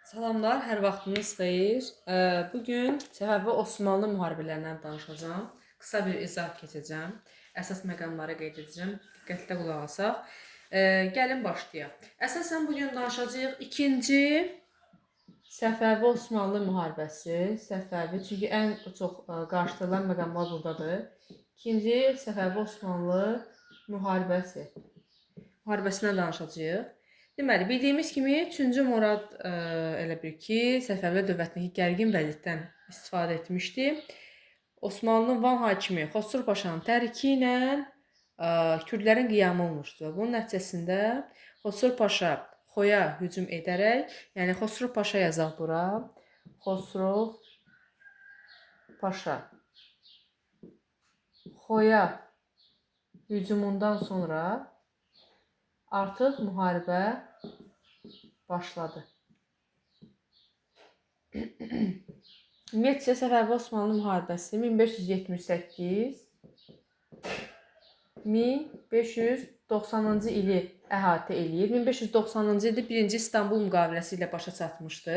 Salamlar, hər vaxtınız xeyir. Bu gün Səfəvi Osmanlı müharibələrindən danışacağam. Qısa bir izah keçəcəm. Əsas məqamları qeyd edəcəm. Diqqətlə qulaq asaq. Gəlin başlayaq. Əsasən bu gün danışacağıq ikinci Səfəvi Osmanlı müharibəsi. Səfəvi, çünki ən çox qarışdırılan məqamlar burdadır. İkinci Səfəvi Osmanlı müharibəsi. Müharibəsindən danışacağıq. Deməli, bildiyimiz kimi 3-cü Murad elə bil ki, Səfəvilər dövlətindəki gərgin vəziyyətdən istifadə etmişdi. Osmanlının Van hakimi Xosrov Paşanın təhriki ilə Kürdlərin qiyamı olmuşdu. Bunun nəticəsində Xosrov Paşa Xoya hücum edərək, yəni Xosrov Paşa yazaq bura. Xosrov Paşa Xoya hücumundan sonra artıq müharibə başladı. Ümumiyyətcə Səfəvi Osmanlı müharibəsi 1578 1590-cı ili əhatə eləyir. 1590-cı ildə 1-ci İstanbul müqaviləsi ilə başa çatmışdı.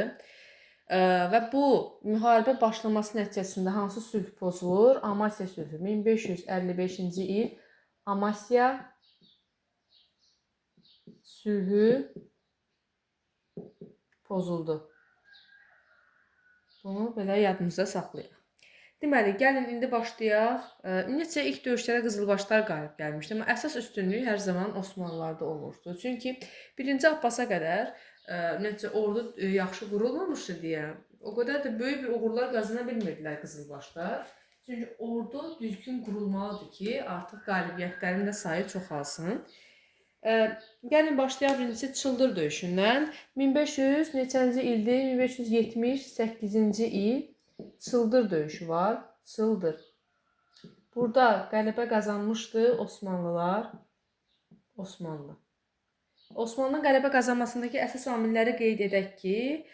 Və bu müharibə başlaması nəticəsində hansı sülh pozulur? Amasya sülhü. 1555-ci il Amasya sülhü pozuldu. Bunu belə yadımızda saxlayaq. Deməli, gəlin indi başlayaq. Ümumiyyətcə ilk döyüşlərə qızılbaşlar qalib gəlmişdi, amma əsas üstünlük hər zaman Osmanlılarda olmuşdu. Çünki 1-ci Abbasa qədər ümumiyyətcə ordu yaxşı qurulmamışdı deyə o qədər də böyük bir uğurlar qazana bilmirdilər qızılbaşlar. Çünki ordu düzgün qurulmalıdır ki, artıq qalibiyyətlərin də sayı çoxalsın. Gəlin başlayaq birincisi Çıldır döyüşündən. 1500 neçənci ildir? 1578-ci il Çıldır döyüşü var. Çıldır. Burada qələbə qazanmışdı Osmanlılar. Osmanlı. Osmanlının qələbə qazanmasındakı əsas amilləri qeyd edək ki,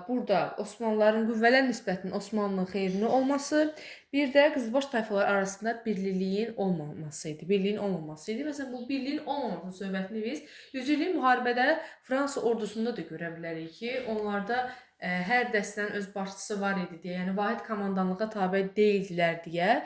burada Osmanlıların qüvvələr nisbətinin Osmanlının xeyrinə olması, bir də qızılbaş tayfaları arasında birliliyin olmaması idi. Birliyin olmaması idi. Məsələn, bu birliyin olmamasının söhbətini biz 100 illik müharibədə Fransa ordusunda da görə bilərik ki, onlarda hər dəstənin öz başçısı var idi deyə, yəni vahid komandanlığa tabe deyildilər deyə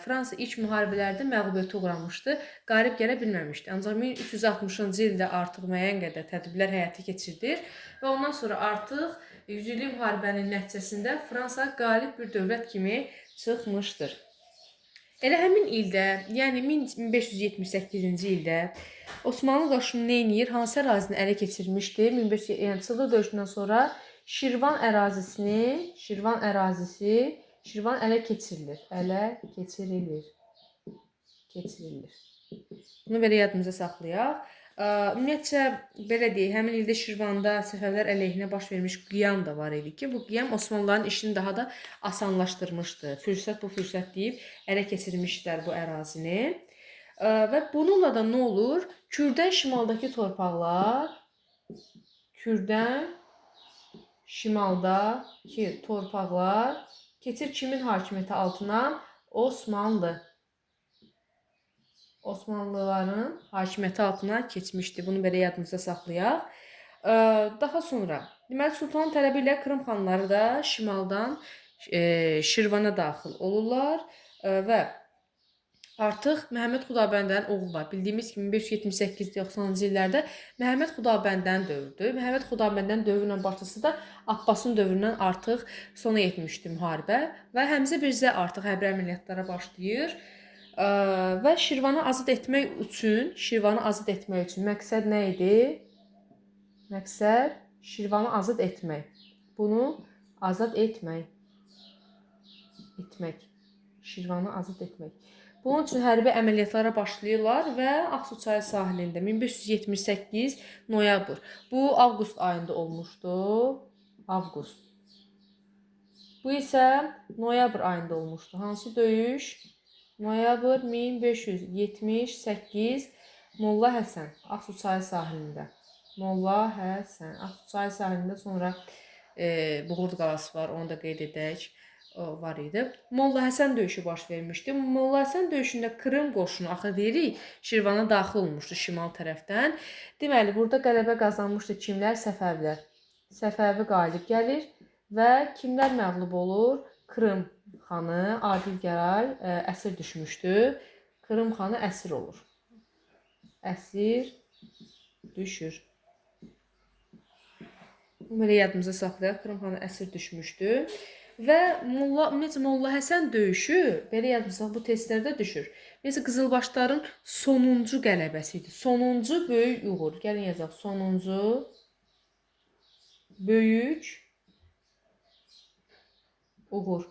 Fransa ilk müharibələrdə məğlubiyyətə uğramışdı, qalib gələ bilməmişdi. Ancaq 1360-cı ildə artıq müəyyən qədər tədbirlər həyata keçirilir və ondan sonra artıq 100 illik müharibənin nəticəsində Fransa qalib bir dövlət kimi çıxmışdır. Elə həmin ildə, yəni 1578-ci ildə Osmanlı qoşunu nə edir? Hansı ərazini ələ keçirmişdi? 1500, yəni Çıldır döyüşündən sonra Şirvan ərazisini, Şirvan ərazisi, Şirvan ələ keçirilir. Ələ keçirilir. Keçirilir. Bunu belə yadımıza saxlayaq. Ümumiyyətcə belə deyək, həmin ildə Şirvanda Səfəvilər əleyhinə baş vermiş qiyam da var idi ki, bu qiyam Osmanlıların işini daha da asanlaşdırmışdı. Fürsət bu fürsət deyib ələ keçirmişdilər bu ərazini. Və bununla da nə olur? Kürdən şimaldakı torpaqlar, Kürdən şimaldakı torpaqlar keçir kimin hakimiyyəti altına? Osmanlı. Osmanlıların hakimiyyəti altına keçmişdi. Bunu belə yadımızda saxlayaq. Daha sonra, deməli Sultanın tələbi ilə Krım xanları da şimaldan Şirvana daxil olurlar və artıq Məhəmməd Xudabəndənin oğlu var. Bildiyimiz kimi 1578-90-cı illərdə Məhəmməd Xudabəndənin dövrüdür. Məhəmməd Xudabəndənin dövrü ilə başlasa da Abbasın dövründən artıq sona yetmişdi müharibə və Həmzə Mirzə artıq hərbi əməliyyatlara başlayır. Və Şirvanı azad etmək üçün, Şirvanı azad etmək üçün məqsəd nə idi? Məqsəd Şirvanı azad etmək. Bunu azad etmək. Etmək. Şirvanı azad etmək. Bunun üçün hərbi əməliyyatlara başlayırlar və Ağsu çayı sahilində 1578 noyabr. Bu avqust ayında olmuşdu. Avqust. Bu isə noyabr ayında olmuşdu. Hansı döyüş? Noyabr 1578 Molla Həsən Ağsu çayı sahilində. Molla Həsən Ağsu çayı sahilində sonra Buğurd qalası var, onu da qeyd edək. O var idi. Molla Həsən döyüşü baş vermişdi. Molla Həsən döyüşündə Krım qoşunu, axı deyirik, Şirvana daxil olmuşdu şimal tərəfdən. Deməli, burada qələbə qazanmışdı kimlər? Səfəvilər. Səfəvi qalib gəlir və kimlər məğlub olur? Krım xanı Adil Gəray əsir düşmüşdü. Krım xanı əsir olur. Əsir düşür. Belə yadımıza saxlayaq. Krım xanı əsir düşmüşdü. Və ümumiyyətcə Molla Həsən döyüşü belə yadımıza bu testlərdə düşür. Ümumiyyətcə Qızılbaşların sonuncu qələbəsi idi. Sonuncu böyük uğur. Gəlin yazaq. Sonuncu böyük uğur.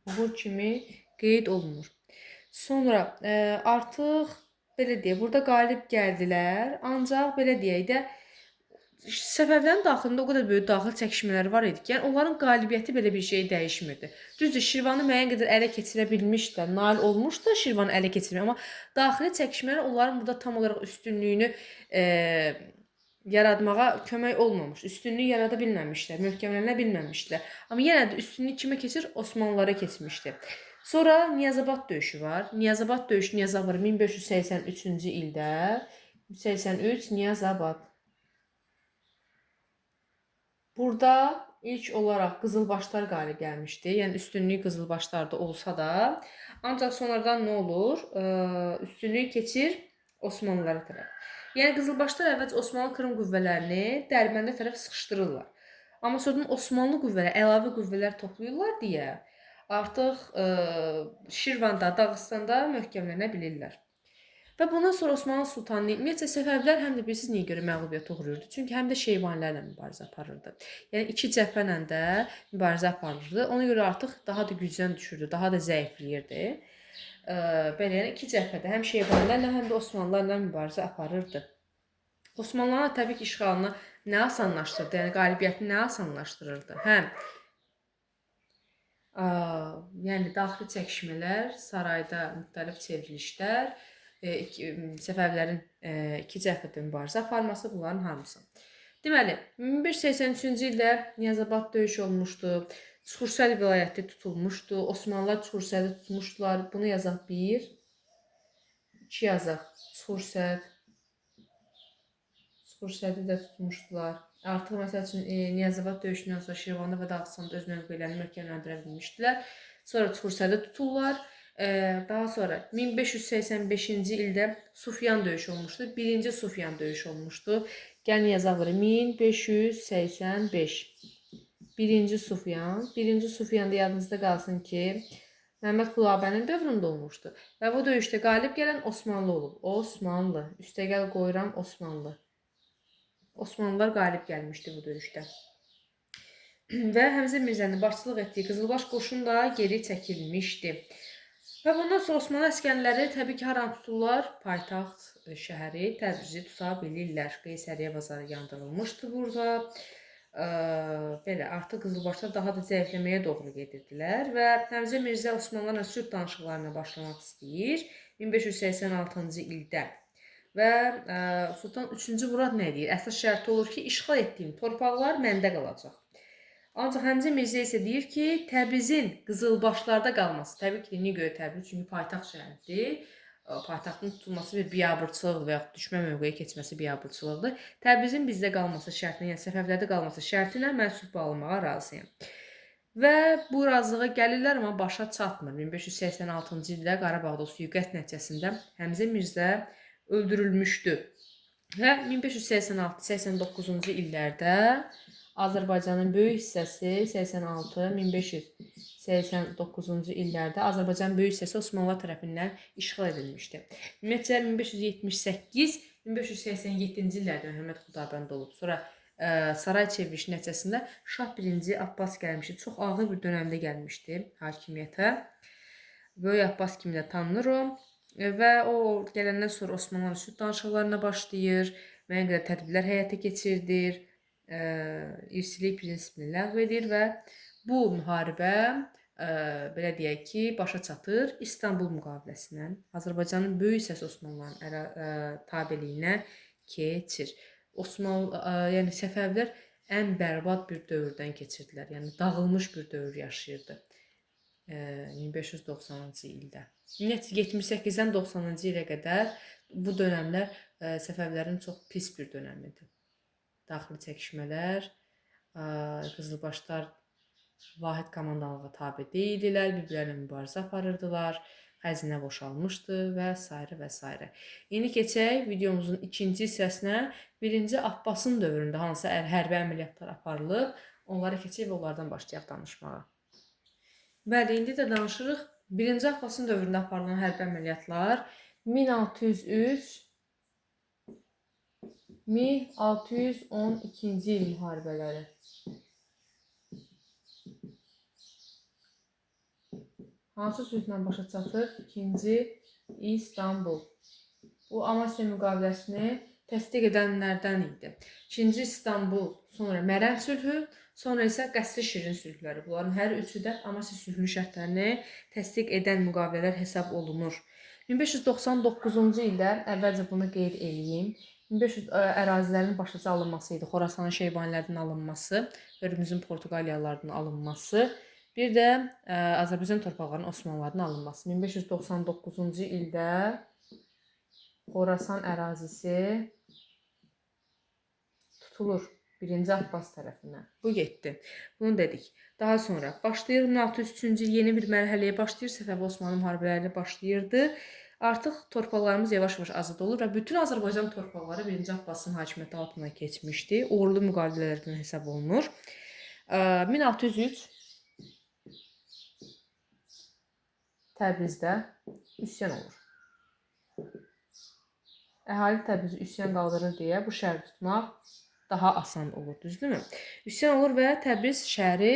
Uğur kimi qeyd olunur. Sonra artıq belə deyək, burada qalib gəldilər. Ancaq belə deyək də, Səfəvilərin daxilində o qədər böyük daxili çəkişmələr var idi ki, yəni onların qalibiyyəti belə bir şey dəyişmirdi. Düzdür, Şirvanı müəyyən qədər ələ keçirə bilmişdilər, nail olmuşdular Şirvanı ələ keçirməyə, amma daxili çəkişmələr onların burada tam olaraq üstünlüyünü yaratmağa kömək olmamış, üstünlüyü yarada bilməmişlər, möhkəmlənə bilməmişdilər. Amma yenə də üstünlük kimə keçir? Osmanlılara keçmişdi. Sonra Niyazabad döyüşü var. Niyazabad döyüşü Niyazabad 1583-cü ildə 83 Niyazabad. Burada ilk olaraq Qızılbaşlar qalib gəlmişdi. Yəni üstünlük Qızılbaşlarda olsa da, ancaq sonradan nə olur? Üstünlük keçir Osmanlılara tərəf. Yəni Qızılbaşlar əvvəlcə Osmanlı Krım qüvvələrini Dərbəndə tərəf sıxışdırırlar. Amma sonradan Osmanlı qüvvələri əlavə qüvvələr toplayırlar deyə artıq Şirvanda, Dağıstanda möhkəmlənə bilirlər. Və bundan sonra Osmanlı sultanlığı, ümumiyyətcə Səfəvilər həm də bilirsiniz niyə görə məğlubiyyətə uğrayırdı? Çünki həm də Şeybanilərlə mübarizə aparırdı. Yəni iki cəbhə ilə də mübarizə aparırdı. Ona görə artıq daha da gücdən düşürdü, daha da zəifləyirdi. Belə yəni iki cəbhədə həm Şeybanilərlə, həm də Osmanlılarla mübarizə aparırdı. Osmanlıların təbii ki, işğalını nə asanlaşdırdı? Yəni qalibiyyətini nə asanlaşdırırdı? Həm yəni daxili çəkişmələr, sarayda müxtəlif çevrilişlər, Səfəvilərin iki cəbhədə mübarizə aparması, bunların hamısı. Deməli, 1583-cü ildə Niyazabad döyüşü olmuşdu. Çuxursəd vilayəti tutulmuşdu. Osmanlılar Çuxursədi tutmuşdular. Bunu yazaq 1, 2 yazaq Çuxursəd. Çuxursədi də tutmuşdular. Artıq məsəl üçün Niyazabad döyüşündən sonra Şirvanda və Dağıstanda öz mövqelərini möhkəmləndirə bilmişdilər. Sonra Çuxursədi tuturlar. Daha sonra 1585-ci ildə Sufyan döyüşü olmuşdu. Birinci Sufyan döyüşü olmuşdu. Gəlin yazaq bura 1585. Birinci Sufyan. Birinci Sufyanda yadınızda qalsın ki, Məhəmməd Xülabənin dövründə olmuşdu. Və bu döyüşdə qalib gələn Osmanlı olub. Osmanlı. Üstəgəl qoyuram Osmanlı. Osmanlılar qalib gəlmişdi bu döyüşdə. Və Həmzə Mirzənin başçılıq etdiyi Qızılbaş qoşunu da geri çəkilmişdi. Və bundan sonra Osmanlı əsgərləri təbii ki, haranı tuturlar? Paytaxt şəhəri Təbrizi tuta bilirlər. Qeysəriyyə bazarı yandırılmışdı burada. Belə artıq Qızılbaşlar daha da zəifləməyə doğru gedirdilər və Həmzə Mirzə Osmanlılarla sülh danışıqlarına başlamaq istəyir 1586-cı ildə. Və Sultan 3-cü Murad nə deyir? Əsas şərti olur ki, işğal etdiyim torpaqlar məndə qalacaq. Ancaq Həmzə Mirzə isə deyir ki, Təbrizin Qızılbaşlarda qalması, təbii ki, niyə görə Təbriz? Çünki paytaxt şəhərdir. Paytaxtın tutulması bir biabırçılıqdır və yaxud düşmən mövqeyə keçməsi biabırçılıqdır. Təbrizin bizdə qalması şərtinə, yəni Səfəvilərdə qalması şərti ilə mən sülh bağlamağa razıyam. Və bu razılığa gəlirlər, amma başa çatmır. 1586-cı ildə Qarabağda sui-qəsd nəticəsində Həmzə Mirzə öldürülmüşdü. Və 1586-89-cu illərdə Azərbaycanın böyük hissəsi 86-1589-cu illərdə Azərbaycanın böyük hissəsi Osmanlılar tərəfindən işğal edilmişdi. Ümumiyyətcə 1578-1587-ci illərdə Məhəmməd Xudabənd olub. Sonra saray çevrilişi nəticəsində Şah 1-ci Abbas gəlmişdi. Çox ağır bir dönəmdə gəlmişdi hakimiyyətə. Böyük Abbas kimi də tanınır o. Və o gələndən sonra Osmanlılar sülh danışıqlarına başlayır, müəyyən qədər tədbirlər həyata keçirdir, irsilik prinsipini ləğv edir və bu müharibə belə deyək ki, başa çatır İstanbul müqaviləsinə. Azərbaycanın böyük hissəsi Osmanlıların tabeliyinə keçir. Osmanlı, yəni Səfəvilər ən bərbad bir dövrdən keçirdilər. Yəni dağılmış bir dövr yaşayırdı. 1590-cı ildə. Ümumiyyətcə 78-dən 90-cı ilə qədər bu dönəmlər Səfəvilərin çox pis bir dönəmidir. Daxili çəkişmələr, Qızılbaşlar vahid komandalığa tabe deyildilər, bir-birlərinə mübarizə aparırdılar, xəzinə boşalmışdı və sairə və sairə. İndi keçək videomuzun ikinci hissəsinə. Birinci Abbasın dövründə hansı hərbi əməliyyatlar aparılıb, onlara keçək və onlardan başlayaq danışmağa. Bəli, indi də danışırıq. Birinci Abbasın dövründə aparılan hərbi əməliyyatlar 1603 1612-ci il müharibələri. Hansı sülhlə başa çatır? İkinci İstanbul. Bu Amasya müqaviləsini təsdiq edənlərdən idi. İkinci İstanbul, sonra Mərənd sülhü, sonra isə Qəsri Şirin sülhləri. Bunların hər üçü də Amasya sülhünün şərtlərini təsdiq edən müqavilələr hesab olunur. 1599-cu ildə, əvvəlcə bunu qeyd eləyim, 1500 ərazilərin başlıca alınması idi. Xorasanın Şeybanilərdən alınması, Hörmüzün Portuqaliyalılardan alınması, bir də Azərbaycan torpaqlarının Osmanlılardan alınması. 1599-cu ildə Xorasan ərazisi tutulur 1-ci Abbas tərəfindən. Bu getdi. Bunu dedik. Daha sonra başlayır 1603-cü il yeni bir mərhələyə başlayır. Səfəvi Osmanlı müharibələri başlayırdı. Artıq torpaqlarımız yavaş-yavaş azad olur və bütün Azərbaycan torpaqları 1-ci Abbasın hakimiyyəti altına keçmişdi. Uğurlu müqavilələrdən hesab olunur. 1603 Təbrizdə üsyan olur. Əhali Təbrizi üsyan qaldırır deyə bu şəhəri tutmaq daha asan olur, düzdürmü? Üsyan olur və Təbriz şəhəri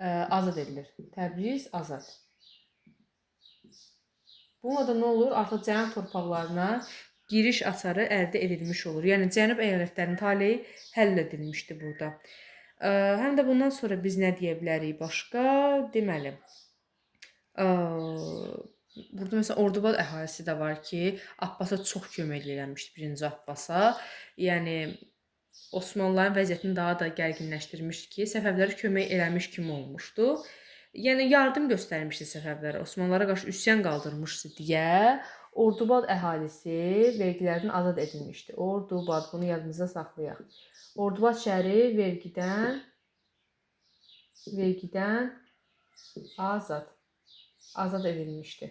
azad edilir. Təbriz azad. Bununla da nə olur? Artıq cənub torpaqlarına giriş açarı əldə edilmiş olur. Yəni cənub əyalətlərinin taleyi həll edilmişdi burada. Həm də bundan sonra biz nə deyə bilərik başqa? Deməli, burada məsələn Ordubad əhalisi də var ki, Abbasa çox kömək eləmişdi, 1-ci Abbasa. Yəni Osmanlıların vəziyyətini daha da gərginləşdirmişdi ki, Səfəvlərə kömək eləmiş kimi olmuşdu. Yəni yardım göstərmişdi Səfəvlərə, Osmanlılara qarşı üsyan qaldırmışdı deyə Ordubad əhalisi vergilərdən azad edilmişdi. Ordubad, bunu yadımızda saxlayaq. Ordubad şəhəri vergidən azad edilmişdi.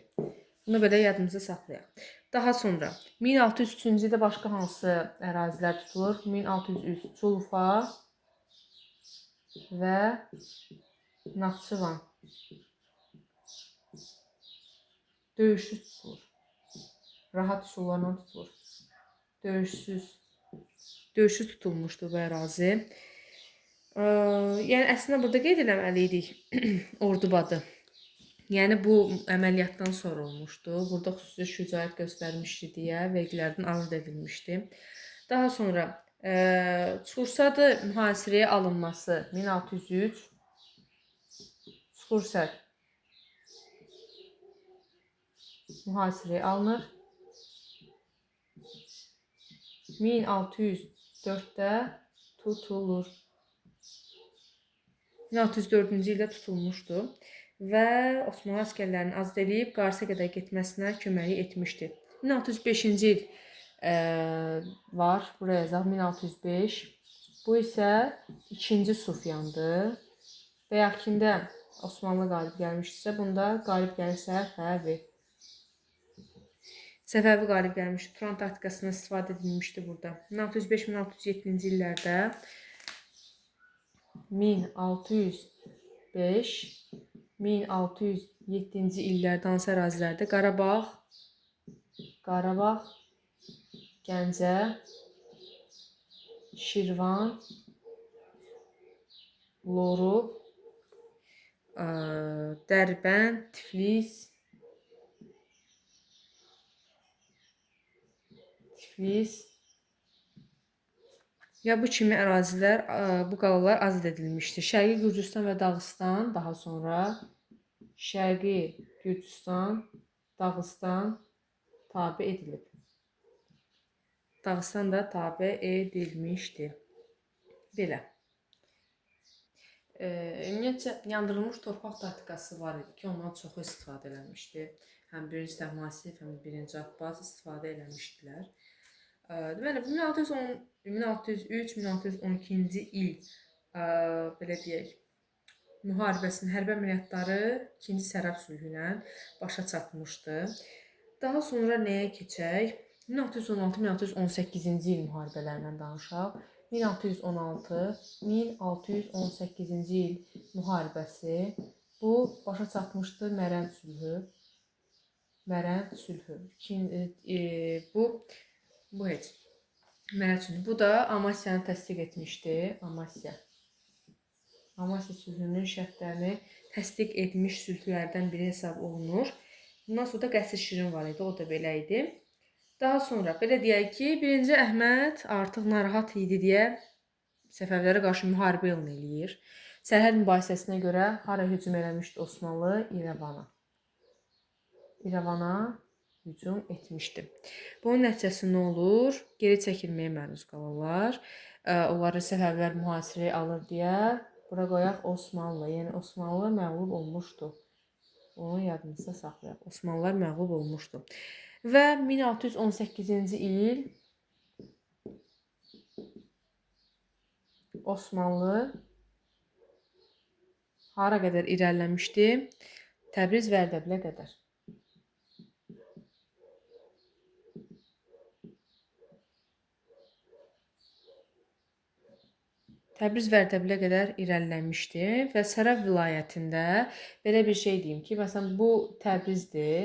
Bunu belə yadımızda saxlayaq. Daha sonra 1603-cü ildə başqa hansı ərazilər tutulur? 1603 Culfa və Naxçıvan döyüşsüz tutulur. Rahat üsullarla tutulur. Döyüşsüz. Döyüşsüz tutulmuşdu bu ərazi. Yəni əslində burada qeyd eləməli idik Ordubadı. Yəni bu əməliyyatdan sonra olmuşdu. Burada xüsusi şücaət göstərmişdi deyə vergilərdən azad edilmişdi. Daha sonra Çuxursadı mühasirəyə alınması 1603 Çuxursəd mühasirəyə alınır. 1604-də tutulur. 1604-cü ildə tutulmuşdu və Osmanlı əsgərlərinin azad eləyib Qarsa qədər getməsinə köməyi etmişdi. 1605-ci il var. Buraya yazaq 1605. Bu isə 2-ci Sufyandır. Bayaqkində Osmanlı qalib gəlmişdisə, bunda qalib gəlir Səfəvi. Səfəvi qalib gəlmişdi. Turan taktikasından istifadə edilmişdi burada. 1605-1607-ci illərdə 1605-1607-ci illərdə hansı ərazilərdə? Qarabağ, Gəncə, Şirvan, Loru, Dərbənd, Tiflis, ya bu kimi ərazilər, bu qalalar azad edilmişdi. Şərqi Gürcüstan və Dağıstan, daha sonra Şərqi Gürcüstan, Dağıstan tabe edilib. Dağıstan da tabe edilmişdi. Belə. Ümumiyyətcə, yandırılmış torpaq taktikası var idi ki, ondan çox istifadə eləmişdi. Həm 1-ci Təhmasib, həm də 1-ci Abbas istifadə eləmişdilər. Deməli, 1603-1612-ci il belə deyək, müharibəsinin hərbi əməliyyatları 2-ci Sərab sülhü ilə başa çatmışdı. Daha sonra nəyə keçək? 1616-1618-ci il müharibələrindən danışaq. 1616-1618-ci il müharibəsi. Bu başa çatmışdı Mərənd sülhü. Mərənd sülhü. Bu heç. Mərənd sülhü. Bu da Amasyanı təsdiq etmişdi. Amasya. Amasya sülhünün şərtlərini təsdiq etmiş sülhlərdən biri hesab olunur. Bundan sonra da Qəsr Şirin var idi, o da belə idi. Daha sonra belə deyək ki, 1-ci Əhməd artıq narahat idi deyə Səfəvilərə qarşı müharibə elan eləyir. Sərhəd mübahisəsinə görə hara hücum eləmişdi Osmanlı? İrəvana. İrəvana hücum etmişdi. Bunun nəticəsi nə olur? Geri çəkilməyə məruz qalırlar. Onları Səfəvilər mühasirəyə alır deyə bura qoyaq Osmanlı. Yəni Osmanlı məğlub olmuşdu. Onu yadınızda saxlayaq. Osmanlılar məğlub olmuşdu. Və 1618-ci il Osmanlı hara qədər irəliləmişdi? Təbriz və Ərdəbilə qədər. Təbriz və Ərdəbilə qədər irəliləmişdi və Sərab vilayətində belə bir şey deyim ki, məsələn, bu Təbrizdir,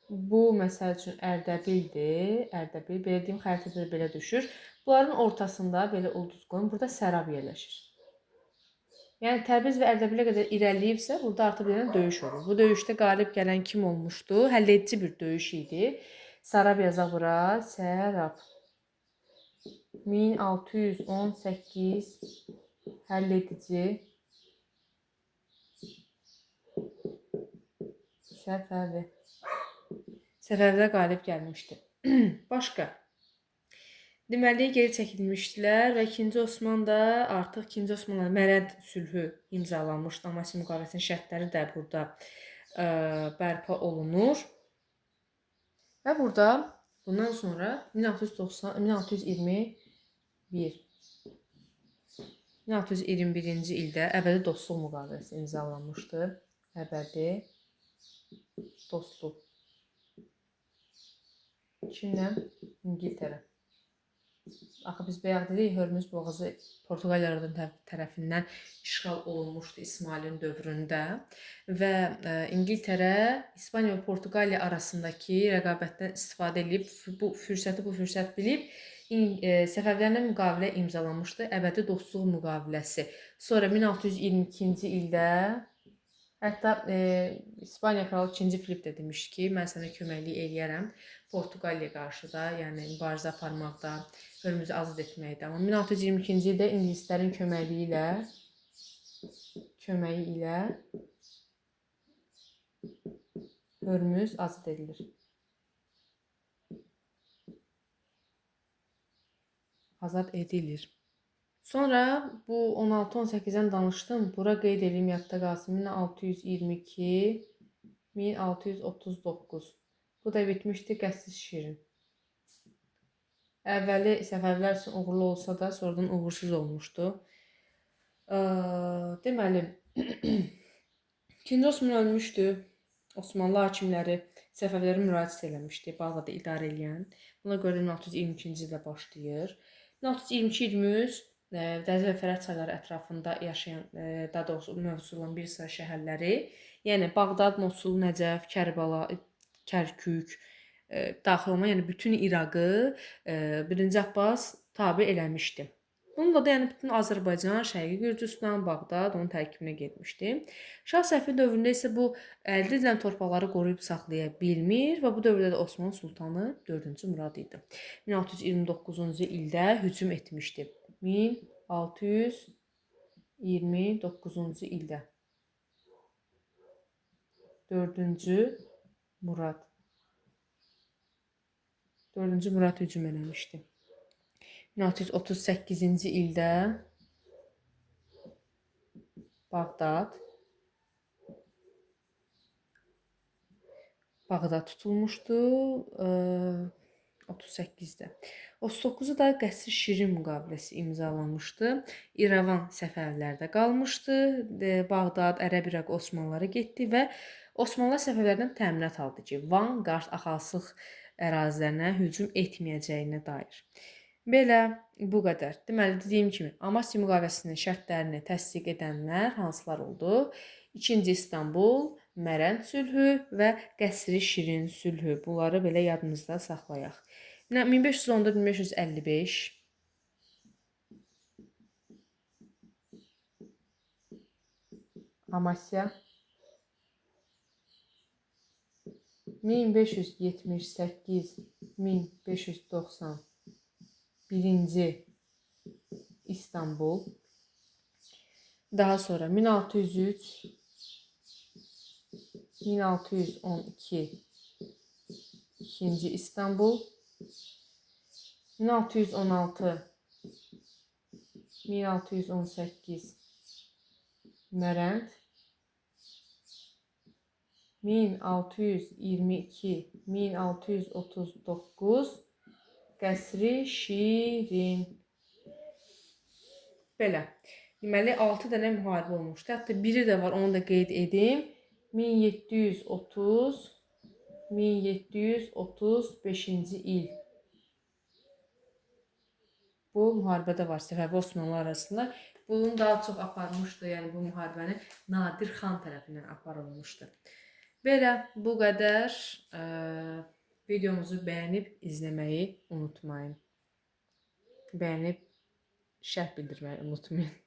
bu məsəl üçün Ərdəbildir, Ərdəbil, belə deyim, xəritədə belə düşür. Bunların ortasında belə ulduz qoyun, burada Sərab yerləşir. Yəni, Təbriz və Ərdəbilə qədər irəliləyibsə, burada artıq bir dənə döyüş olur. Bu döyüşdə qalib gələn kim olmuşdu? Həll edici bir döyüş idi. Sərab yazaq bura, Sərab. 1618 həll edici Səfəvi. Səfəvilər qalib gəlmişdi. Başqa. Deməli, geri çəkilmişdilər və 2-ci Osman da artıq 2-ci Osmanla Mərənd sülhü imzalanmışdı. Amasya müqaviləsinin şərtləri də burada bərpa olunur. Və burada bundan sonra 1621-ci ildə əbədi dostluq müqaviləsi imzalanmışdı. Əbədi dostluq. Kimlə? İngiltərə. Axı biz bayaq dedik, Hörmüz boğazı Portuqaliyalıların tərəfindən işğal olunmuşdu İsmailin dövründə və İngiltərə İspaniya və Portuqaliya arasındakı rəqabətdən istifadə edib, bu fürsəti bu fürsət bilib Səfəvilərlə müqavilə imzalanmışdı, əbədi dostluq müqaviləsi. Sonra 1622-ci ildə hətta İspaniya kralı 2-ci Filip də demişdi ki, mən sənə köməklik eləyərəm Portuqaliyaya qarşı da, yəni mübarizə aparmaqda, Hörmüzü azad etməkdə. Amma 1622-ci ildə ingilislərin köməyi ilə Hörmüz azad edilir. Azad edilir. Sonra bu 16-18-dən danışdım. Bura qeyd edeyim, yadda qalsın. 1622, 1639. Bu da bitmişdi Qəsr Şirin. Əvvəli Səfəvilər üçün uğurlu olsa da, sonradan uğursuz olmuşdu. Deməli, 2-ci Osman ölmüşdü. Osmanlı hakimləri Səfəvilərə müraciət eləmişdi, Bağdadı idarə eləyən. Buna görə də 1622-ci ildə başlayır. 1622-23 Dəclə və Fərəd çayları ətrafında yaşayan, daha doğrusu mövcud olan bir sıra şəhərləri, yəni Bağdad, Mosul, Nəcəf, Kərbəla, Kərkük daxil olma, yəni bütün İraqı 1-ci Abbas tabe eləmişdi. Bununla da yəni bütün Azərbaycan, Şərqi Gürcüstan, Bağdad onun tərkibinə getmişdi. Şah Səfi dövründə isə bu əldə edilən torpaqları qoruyub saxlaya bilmir və bu dövrdə də Osmanlı Sultanı 4-cü Murad idi. 1629-cu ildə hücum etmişdi. 1629-cu ildə 4-cü Murad. 4-cü Murad hücum eləmişdi. 1638-ci ildə Bağdad tutulmuşdu. 38-də. 39-da da Qəsri Şirin müqaviləsi imzalanmışdı. İrəvan Səfəvilərdə qalmışdı. Bağdad, Ərəb, İraq Osmanlılara getdi və Osmanlılar Səfəvilərdən təminat aldı ki, Van, Qars, Axalsıx ərazilərinə hücum etməyəcəyinə dair. Belə, bu qədər. Deməli, dediyim kimi, Amasya müqaviləsinin şərtlərini təsdiq edənlər hansılar oldu? İkinci İstanbul, Mərənd sülhü və Qəsri Şirin sülhü. Bunları belə yadımızda saxlayaq. 1514-1555 Amasya, 1578-1591-ci İstanbul, daha sonra 1603 1612 İkinci İstanbul, 1616 1618 Mərənd, 1622 1639 Qəsri Şirin. Belə. Deməli 6 dənə müharibə olmuşdu. Hətta biri də var, onu da qeyd edim. 1730 1735-ci il. Bu müharibə də var Səfəvi Osmanlılar arasında. Bunu daha çox aparmışdı, yəni bu müharibəni Nadir xan tərəfindən aparılmışdı. Belə, bu qədər. Videomuzu bəyənib izləməyi unutmayın. Bəyənib şərh bildirməyi unutmayın.